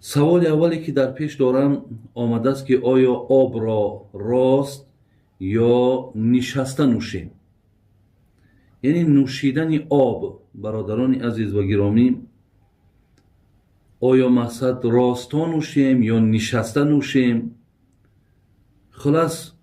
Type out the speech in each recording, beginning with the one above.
Саволи аввале, ки дар пеш дорам, омадааст, ки оё обро рост ё нишаста нӯшем? Яъне нӯшидани об, бародарони азиз ва гиромӣ, оё мақсад росто нӯшем ё нишаста нӯшем? Хулас,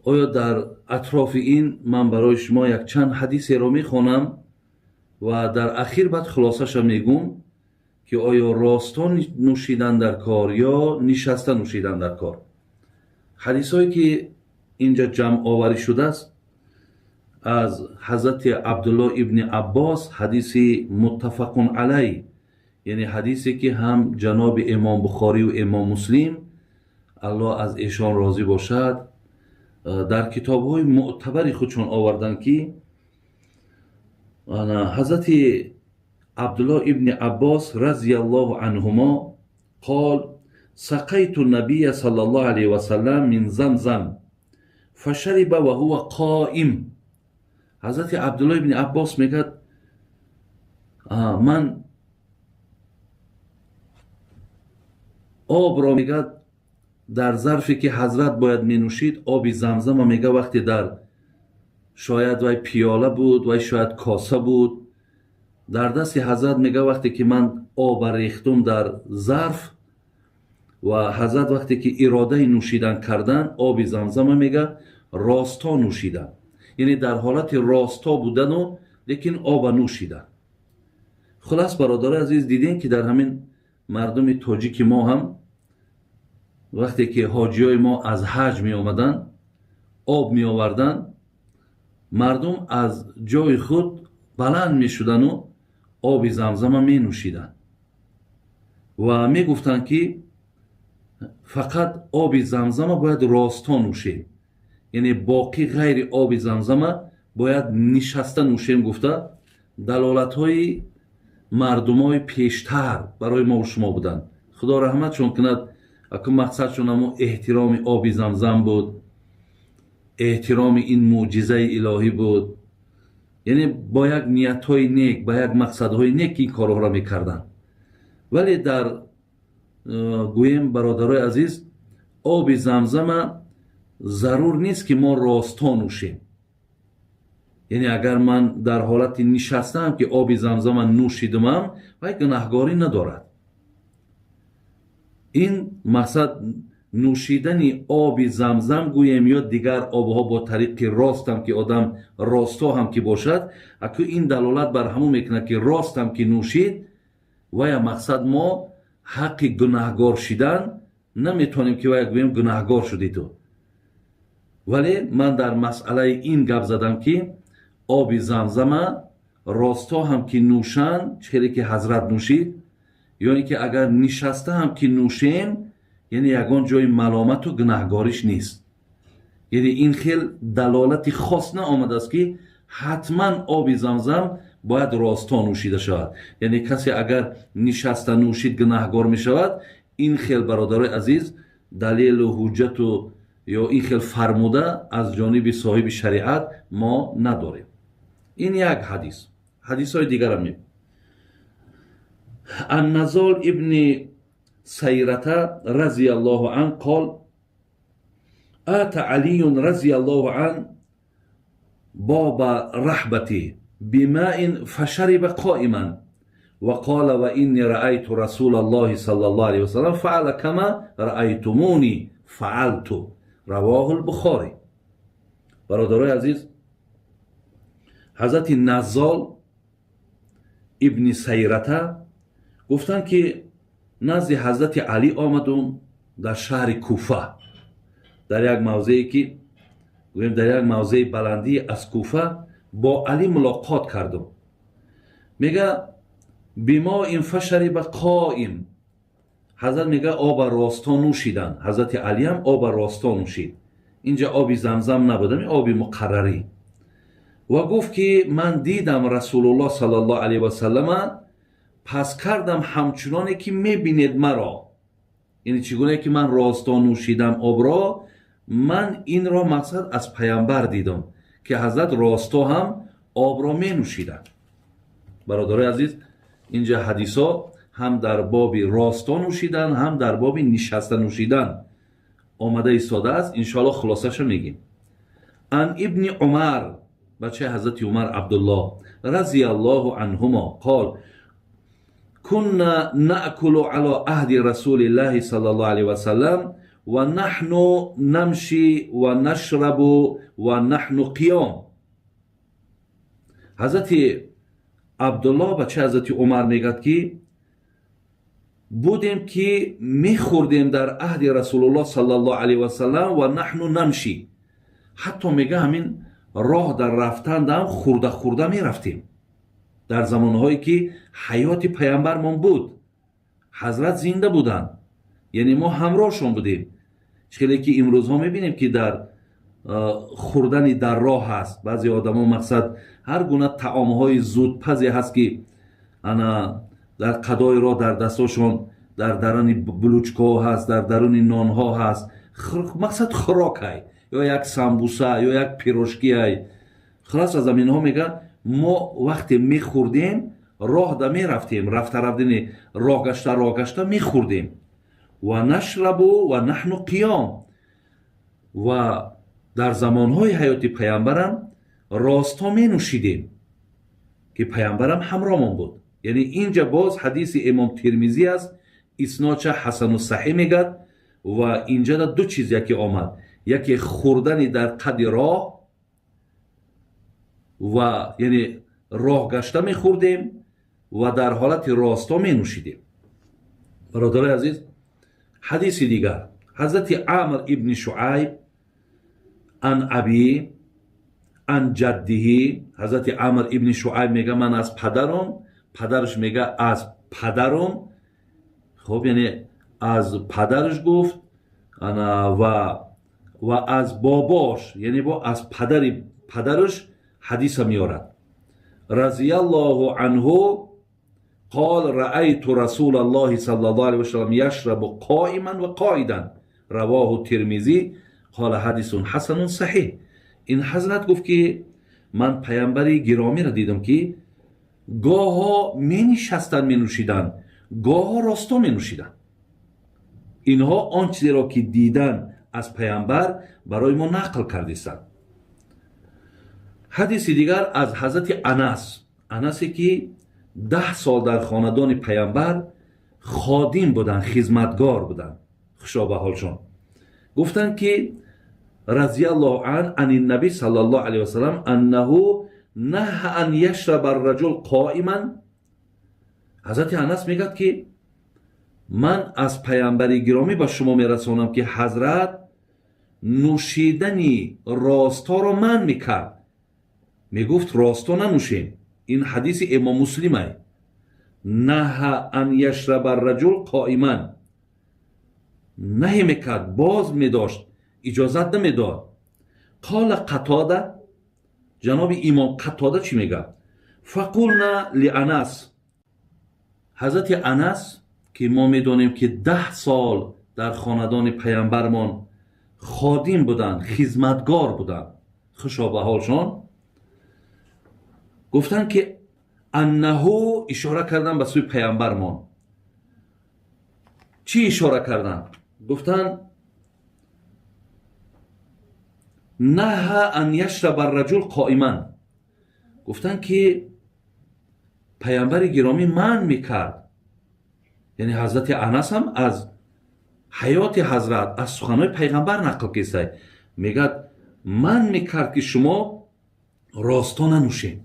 оё дар атрофи ин ман барои шумо якчанд ҳадисеро мехонам ва дар ахир баъд хулосаша мегӯм, ки оё росто нӯшидан дар кор ё нишаста нӯшидан дар кор. Ҳадисҳое, ки инҷа ҷамъоварӣ шудааст, аз ҳазрати Абдулло ибни Аббос, ҳадиси муттафақун алай, яъне ҳадисе, ки ҳам ҷаноби Имом Бухорию Имом Муслим, Аллоҳ аз эшон розӣ бошад, дар китобҳои мӯътабари худшон оварданд, ки ҳазрати Абдулло ибни Аббос разияллоҳу анҳумо қол: «Сақайту набия саллаллоҳу алайҳи васаллам мин Замзам фашариба ва ҳува қоим». Ҳазрати Абдулло ибни Аббос мегӯяд: «Ман обро», мегӯяд, «дар зарфе, ки ҳазрат бояд менӯшид, оби Замзама», мега, вақте дар шояд вай пиёла буд, вай шояд коса буд дар дасти ҳазрат, мега, вақте ки ман оба рехтум дар зарф ва ҳазрат вақте ки иродаи нӯшидан кардан, оби Замзама, мега, росто нӯшидан, яъне дар ҳолати росто будану лекин оба нӯшидан. Хулас, бародари азиз, дидем, ки дар ҳамин мардуми тоҷики мо ҳам вақте ки ҳоҷиёи мо аз ҳаҷ меомаданд, об меоварданд, мардум аз ҷои худ баланд мешудану оби Замзама менӯшиданд ва мегуфтанд, ки фақат оби Замзама бояд росто нӯшем, яъне боқӣ ғайри оби Замзама бояд нишаста нӯшем, гуфта далолатҳои мардумои пештар барои мову шумо буданд. Худо раҳматшон кунад. Аку мақсадшон ҳамо эҳтироми оби Замзам буд, эҳтироми ин мӯъҷизаи илоҳӣ буд, яъне бо як ниятҳои нек, ба як мақсадҳои нек ин корҳоро мекарданд. Вале дар гӯем, бародарои азиз, оби Замзама зарур нест, ки мо росто нӯшем. Яъне агар ман дар ҳолати нишастаам, ки оби Замзама нӯшидумам, вай гунаҳгорӣ надорад. Ин мақсад нӯшидани оби Замзам гӯем ё дигар обҳо бо тариқи ростам, ки одам росто ҳам ки бошад, аку ин далолат бар ҳамон мекунад, ки ростам ки нӯшид, вая мақсад мо ҳаққи гунаҳгор шидан наметавонем, ки вая гӯем: «Гунаҳгор шудӣ ту». Вале ман дар масъалаи ин гап задам, ки оби Замзама росто ҳам ки нӯшанд, чӣ хеле ки ҳазрат нӯшид, ё ин ки агар нишаста ҳам ки нӯшем, яъне ягон ҷои маломату гунаҳгориш нест. Яъне ин хел далолати хос наомадааст, ки ҳатман оби Замзам бояд росто нӯшида шавад, яъне касе агар нишаста нӯшид, гунаҳгор мешавад. Ин хел, бародарои азиз, далелу ҳуҷҷату ё ин хел фармуда аз ҷониби соҳиби шариат мо надорем. Ин як ҳадис. Ҳадисҳои дигарам меб. Анназол ибни Сайрата разияллоҳу ан қол: «Ата Алиюн разияллоҳу ан боба раҳбати бимаин фашариба қоиман ва қола: ва инни раайту расулаллоҳи саллаллоҳу алайҳи васаллам фаала кама раайтумуни фаалту». Равоҳу лбухорӣ. Бародарои азиз, ҳазрати Наззол ибни Сайрата гуфтанд, ки назди ҳазрати Алӣ омадум дар шаҳри Куфа, дар як мавзее, ки гӯем, дар як мавзеи баландӣ аз Куфа бо Алӣ мулоқот кардум. Мега: «Бимоин фашариба қоим». Ҳазрат, мега, оба росто нӯшиданд. Ҳазрати Алиам оба росто нӯшид. Инҷа оби Замзам набуд, оби муқаррарӣ. Ва гуфт, ки ман дидам Расулуллоҳ саллаллоҳу алайҳи васаллама, пас кардам ҳамчуноне, ки мебинед маро. Яъне чӣ гуна ки ман росто нӯшидам обро, ман инро мақсад аз паямбар дидам, ки ҳазрат росто ҳам обро менӯшиданд. Бародарои азиз, инҷа ҳадисҳо Ҳам дар боби росто нӯшидан, ҳам дар боби нишаста нӯшидан омада истодааст. Иншоалло, хулосаша мегим. Ан Ибни Умар, бачаи ҳазрати Умар Абдуллоҳ, رضي الله عنهما قال: كنا نأكل على عهد رسول الله صلى الله عليه وسلم ونحن نمشي ونشرب ونحن قيام. Ҳазрати Абдуллоҳ, бачаи ҳазрати Умар, мегӯяд, ки будем, ки мехӯрдем дар аҳди Расулуллоҳ صلى الله عليه وسلم ونحن نمشي. Ҳатто мега, ҳамин роҳ дар рафтандам хӯрда хӯрда мерафтем, дар замонҳое ки ҳаёти паямбармон буд, ҳазрат зинда буданд, яъне мо ҳамроҳшон будем. Хеле ки имрӯзҳо мебинем, ки дар хӯрдани дар роҳ ҳаст. Баъзе одамо, мақсад, ҳар гуна таомҳои зудпазе ҳаст, ки ана дар қадои роҳ дар дастошон, дар даруни булочкаҳо ҳаст, дар даруни нонҳо ҳаст, мақсад, хӯрокай, ё як самбуса, ё як пирожкиай. Хулос, аз аминҳо мега, мо вақте мехӯрдем, роҳ да мерафтем, рафта рафтини, роҳ гашта роҳ гашта мехӯрдем. ونشرب ونحن قيام. Ва дар замонҳои ҳаёти паямбарам ростҳо менӯшидем, ки паямбарам ҳамроҳмон буд. Яъне инҷа боз ҳадиси имом Тирмизӣ аст, иснодша ҳасану саҳӣ мегӯяд. Ва инҷада ду чиз яке омад: яке хӯрдани дар қади роҳ, ва яъне роҳ гашта мехӯрдем ва дар ҳолати росто менӯшидем. Бародарои азиз, ҳадиси дигар: ҳазрати Амр ибни Шуайб عن أبيه عن جده. Ҳазрати Амр ибни Шуайб мега, ман аз падарам, падараш мега, аз падарам. Хоб, яъне аз падараш гуфт ва аз бобош, яъне бо аз падари падараш ҳадиса меорад. رضي الله عنه قال: رأيت رسول الله صلى الله عليه وسلم يشرب قائما وقاعدا. رواه الترمذي، قال: حديث حسن صحيح. Ин ҳазрат гуфт, ки ман паямбари гиромиро дидам, ки гоҳо менишастанд менӯшиданд, гоҳо росто менӯшиданд. Инҳо он чизеро, ки дидан аз паямбар, барои мо нақл кардистанд. Ҳадиси дигар аз ҳазрати Анас, Анасе ки 10 сол дар хонадони паямбар ходим буданд, хизматгор буданд, хушо ба ҳолшон. Гуфтанд, ки رضي الله عنه عن النبي صلى الله عليه وسلم أنه نهى أن يشرب الرجل قائما. Ҳазрати Анас мегӯяд, ки ман аз паямбари гиромӣ ба шумо мерасонам, ки ҳазрат нӯшидани ростҳоро манъ мекард, мегуфт: росто нанӯшем. Ин ҳадиси имом Муслимай. نهى أن يشرب الرجل قائما, наҳӣ мекард, боз медошт, иҷозат намедод. قال قتادة, ҷаноби имом Қатода чӣ мегӯяд? فقلنا لأنس. Ҳазрати Анас, ки мо медонем, ки 10 сол дар хонадони паямбармон ходим буданд, хизматгор буданд, хушо ба ҳолшон, гуфтанд, ки أنه, ишора карданд ба сӯи паямбармон. Чӣ ишора карданд? Гуфтанд: نهى أن يشرب الرجل قائما. Гуфтанд, ки паямбари гиромӣ манъ мекард. Яъне ҳазрати Анас ҳам аз ҳаёти ҳазрат, аз суханҳои пайғамбар нақл кесай. Мегӯяд, манъ мекард, ки шумо росто нанӯшед.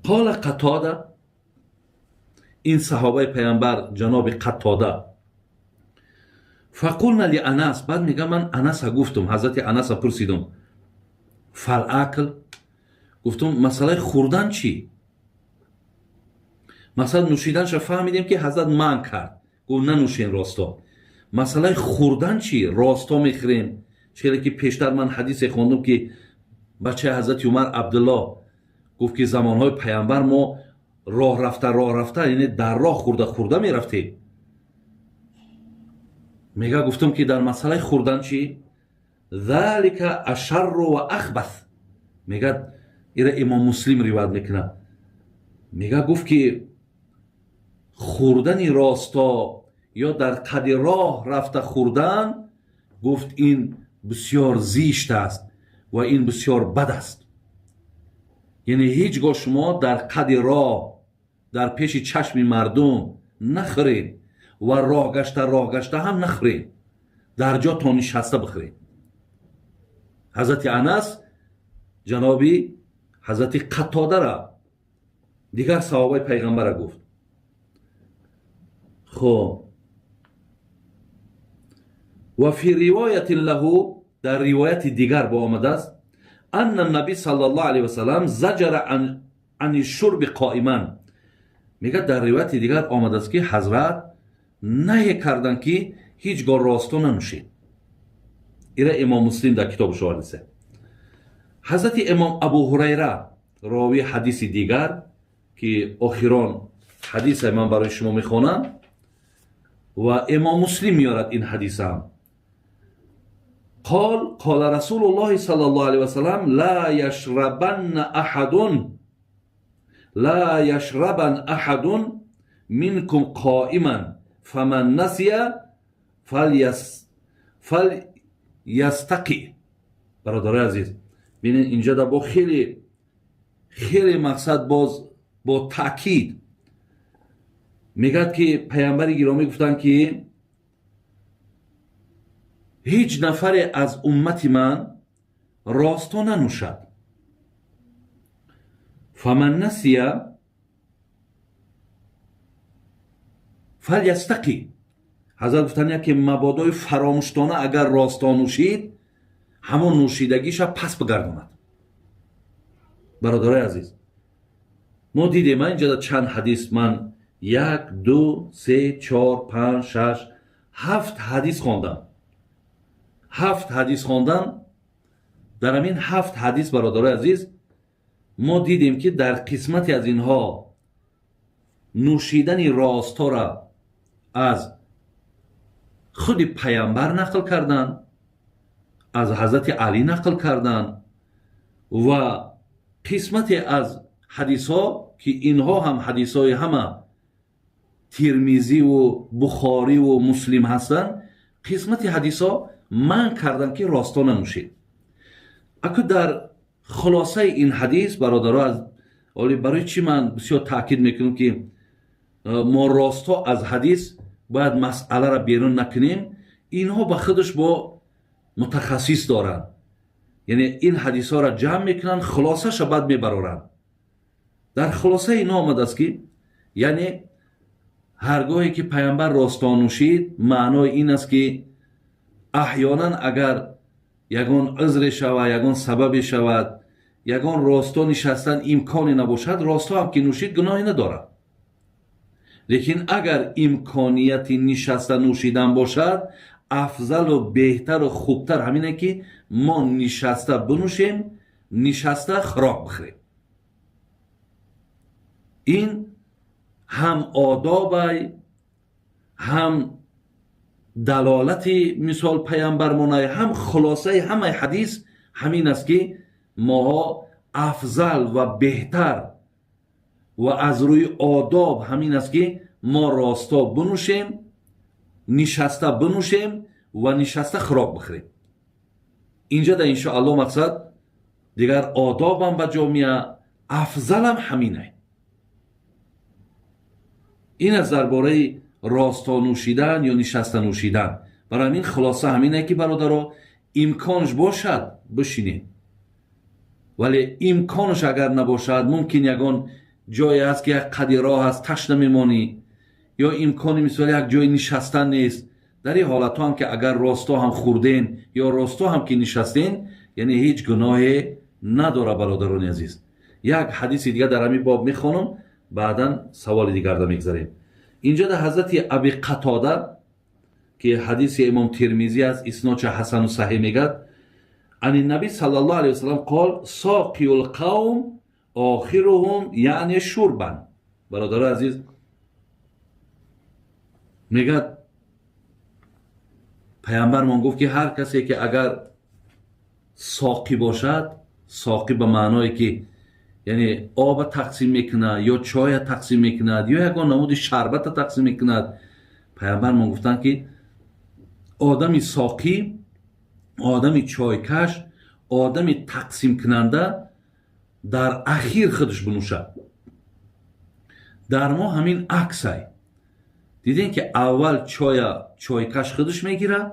قال قتادة, ин саҳобаи пайғамбар ҷаноби Қатода. فقلنا لأنس, баъд мега, ман Анаса гуфтум, ҳазрати Анаса пурсидум: فالأكل, гуфтум, масъалаи хӯрдан чӣ? Масалан, нӯшиданша фаҳмидем, ки ҳазрат манъ кард, гуфт: нанӯшен росто. Масъалаи хӯрдан чӣ? Росто мехӯрем, челе ки пештар ман ҳадисе хондум, ки бачаи ҳазрати Умар Абдуллоҳ гуфт, ки замонҳои паямбар мо роҳ рафта роҳ рафта, яъне дар роҳ хӯрда хӯрда мерафтем. Мега, гуфтум, ки дар масъалаи хӯрдан чӣ? ذلك أشر وأخبث. Мега, ира имом Муслим ривоят мекунад. Мега, гуфт, ки Хӯрдани росто ё дар қади роҳ рафта хӯрдан, гуфт, ин бисёр зишт аст ва ин бисёр бад аст. Яъне ҳеҷ гоҳ шумо дар қади роҳ, дар пеши чашми мардум нахӯред ва роҳ гашта, роҳ гашта ҳам нахӯред, дар ҷо то нишаста бихӯред. Ҳазрати Анас ҷаноби ҳазрати Қатодара, дигар саҳобаи пайғамбара гуфт. Хоб, ва фи ривоятин лаҳу, дар ривояти дигар бо омадааст: анна наби саллаллоҳу алайҳи васалам заҷара ани шурби қоиман. Мегӯяд, дар ривояти дигар омадааст, ки ҳазрат наҳе карданд, ки ҳеҷ гоҳ росто нанӯшед. Ира Имом Муслим дар китобаш овардааст. Ҳазрати Имом Абу Ҳурайра, ровии ҳадиси дигар, ки охирон ҳадисе ман барои шумо мехонам ва Имом Муслим меорад ин ҳадисам, قال قال رسول الله صلى الله عليه وسلم: لا يشربن أحد، لا يشربن أحد منكم قائما، فمن نسي فليستقئ. Бародарои азиз, бинед, инҷа да бо хеле хеле мақсад боз бо таъкид мегӯяд, ки паямбари гиромӣ гуфтанд, ки ҳеҷ нафаре аз уммати ман росто нанӯшад. فمن نسي فليستقئ. Ҳазрат гуфтанд, ки мабодои фаромӯштона агар росто нӯшид, ҳамон нӯшидагиша пас бигардонад. Бародарои азиз, мо дидем, ман инҷа чанд ҳадис, ман як, ду, се, чор, панҷ, шаш, ҳафт ҳадис хондам. Ҳафт ҳадис хондам. Дар ҳамин ҳафт ҳадис, бародарои азиз, мо дидем, ки дар қисмате аз инҳо нӯшидани ростора аз худи паямбар нақл карданд, аз ҳазрати Алӣ нақл карданд ва қисмате аз ҳадисҳо, ки инҳо ҳам ҳадисҳои ҳама Тирмизиву Бухориву Муслим ҳастанд, қисмати ҳадисҳо манъ карданд, ки росто нанӯшед. Аку дар хулосаи ин ҳадис, бародаро, оли барои чӣ ман бисёр таъкид мекунам, ки мо росто аз ҳадис бояд масъаларо берун накунем? Инҳо ба худаш бо мутахассис доранд, яъне ин ҳадисҳоро ҷамъ мекунанд, хулосаша баъд мебароранд. Дар хулосаи инҳо омадааст, ки яъне ҳаргоҳе ки паямбар росто нӯшид, маънои ин аст, ки аҳёнан агар ягон узре шавад, ягон сабабе шавад, ягон росто нишастан имконе набошад, росто ҳам ки нӯшид, гуноҳе надорад. Лекин агар имконияти нишаста нӯшидан бошад, афзалу беҳтару хубтар ҳамине, ки мо нишаста бинӯшем, нишаста хӯрок бихӯрем. Ин ҳам одобай, ҳам далолати мисол паямбармонай, ҳам хулосаи ҳамаи ҳадис ҳамин аст, ки моҳо афзал ва беҳтар ва аз рӯи одоб ҳамин аст, ки мо росто бинӯшем, нишаста бинӯшем ва нишаста хӯрок бихӯрем. Инҷа да иншоалло мақсад дигар одобам ба ҷо мея, афзалам ҳаминай. Ин аст дар бораи росто нӯшидан ё нишаста нӯшидан. Барои ҳамин хулоса ҳамине, ки бародаро, имконш бошад, бишинед, вале имконш агар набошад, мумкин ягон ҷое ҳаст, ки як қади роҳ аст, ташна мемонӣ ё имкони мисол як ҷои нишастан нест, дар ин ҳолатҳо ҳам ки агар росто ҳам хӯрден ё росто ҳам ки нишастен, яъне ҳеҷ гуноҳе надора. Бародарони азиз, як ҳадиси дигар дар ҳамин боб мехонам, баъдан саволи дигарда мегзарем. Инҷа дар ҳазрати Аби Қатода, ки ҳадиси Имом Тирмизӣ аст, иснодша ҳасану саҳеҳ мегӯяд: ани наби саллаллоҳу алайҳи васалам қол: соқиюлқавм охируҳум, яъне шурбан. Бародарои азиз, мегӯяд, паямбармон гуфт, ки ҳар касе ки агар соқӣ бошад, соқӣ ба маъное ки Яъне оба тақсим мекунад ё чоя тақсим мекунад ё ягон намуди шарбата тақсим мекунад, паямбармон гуфтанд, ки одами соқӣ, одами чойкаш, одами тақсимкунанда дар ахир худаш бинӯшад. Дар мо ҳамин аксай дидем, ки аввал чоя чойкаш худаш мегирад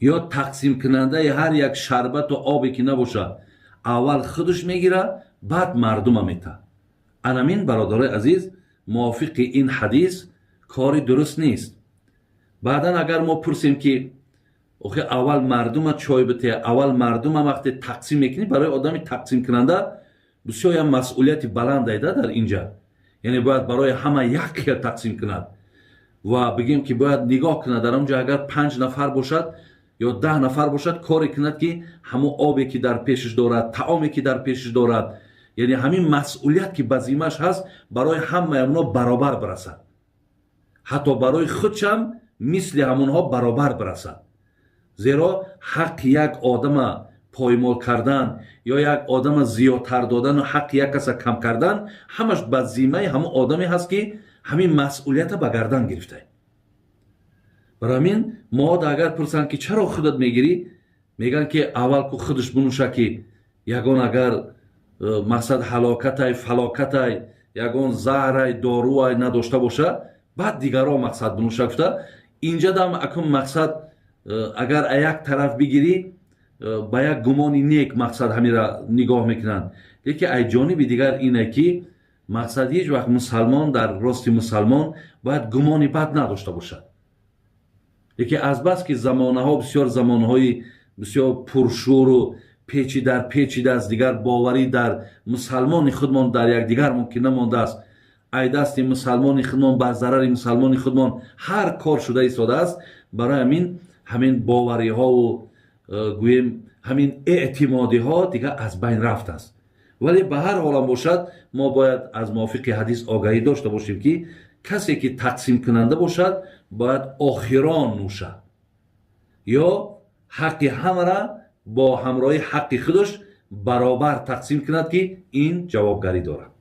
ё тақсимкунандаи ҳар як шарбату обе ки набошад, аввал худаш мегирад, баъд мардума метаҳад. Анамин, бародарои азиз, мувофиқи ин ҳадис кори дуруст нест. Баъдан агар мо пурсем, ки охи, аввал мардума чой бите, аввал мардума вақте тақсим мекунӣ, барои одами тақсимкунанда бисёр ям масъулияти баландайда дар инҷа. Яъне бояд барои ҳама як хел тақсим кунад ва бигем, ки бояд нигоҳ кунад. Дар он ҷо агар панҷ нафар бошад ё 10 нафар бошад, коре кунад, ки ҳамон обе ки дар пешаш дорад, таоме ки дар пешаш дорад, яъне ҳамин масъулият ки ба зиммаш ҳаст, барои ҳамаи онҳо баробар бирасад, ҳатто барои худшам мисли ҳамонҳо баробар бирасад. Зеро ҳаққи як одама поймол кардан ё як одама зиёдтар додану ҳаққи як каса кам кардан, ҳамаш ба зиммаи ҳамон одаме ҳаст, ки ҳамин масъулията ба гардан гирифта. Барои ҳамин мо агар пурсанд, ки чаро худат мегирӣ, мегӯянд, ки аввал ку худаш бинӯша, ки ягон агар мақсад ҳалокатай, фалокатай, ягон заҳрай, доруай надошта боша, баъд дигарро мақсад бинӯша гуфта. Инҷа дам акун мақсад агар а як тараф бигирӣ, ба як гумони нек мақсад ҳамира нигоҳ мекунанд, лекин ай ҷониби дигар ине, ки мақсад ҳеҷ вақт мусалмон дар рости мусалмон бояд гумони бад надошта бошад. Лекин азбаски замонаҳо бисёр замонҳои бисёр пуршӯру печидар печидааст, дигар боварӣ дар мусалмони худмон дар якдигар мумкин намондааст. Ай дасти мусалмони худмон бар зарари мусалмони худмон ҳар кор шуда истодааст. Барои ҳамин ҳамин бовариҳову гӯем, ҳамин эътимодиҳо дигар аз байн рафтааст. Вале ба ҳар ҳолам бошад, мо бояд аз мувофиқи ҳадис огаҳӣ дошта бошем, ки касе ки тақсимкунанда бошад, бояд охирон нӯшад ё ҳаққи ҳамара бо ҳамроҳи ҳаққи худаш баробар тақсим кунад, ки ин ҷавобгарӣ дорад.